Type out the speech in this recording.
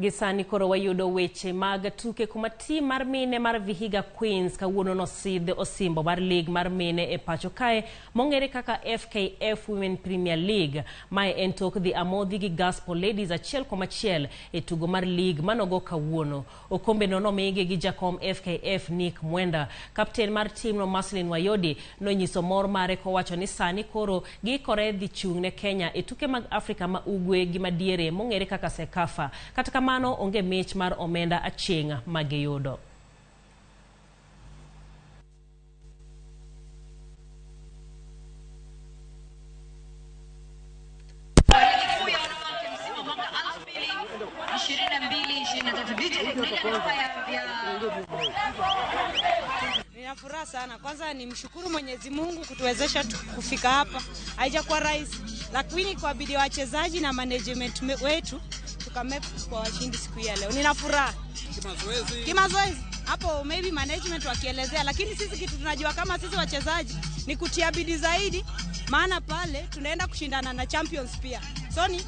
Gi sani koro wayudo weche mag tuke kuma tim mar mine mar Vihiga Queens kawuono nosidh osimbo mar lig mar mine e pacho kae mong'ere kaka FKF Women Premier League. Mae en tok dhi amodhi gi Gospel Ladies 1-1 e tugo mar lig manogo kawuono. Okombe no nomigi gi jakom FKF Nick Mwenda. Kapten mar timno Marceline Wayodi nonyiso mor mare kowacho ni sani koro giikore dhi chung' ne Kenya e tuke mag Afrika ma ugwe gi madiere mong'ere kaka CECAFA. Kata kamano onge mich mar omenda aching' magiyudo. Nina furaha sana. Kwanza nimshukuru Mwenyezi Mungu kutuwezesha kufika hapa. Haijakuwa rahisi, lakini kwa bidii wachezaji na management wetu tukamake kwa washindi siku ya leo. Nina furaha. Kimazoezi. Hapo maybe management wakielezea, lakini sisi kitu tunajua kama sisi wachezaji ni kutia bidii zaidi, maana pale tunaenda kushindana na champions pia. So ni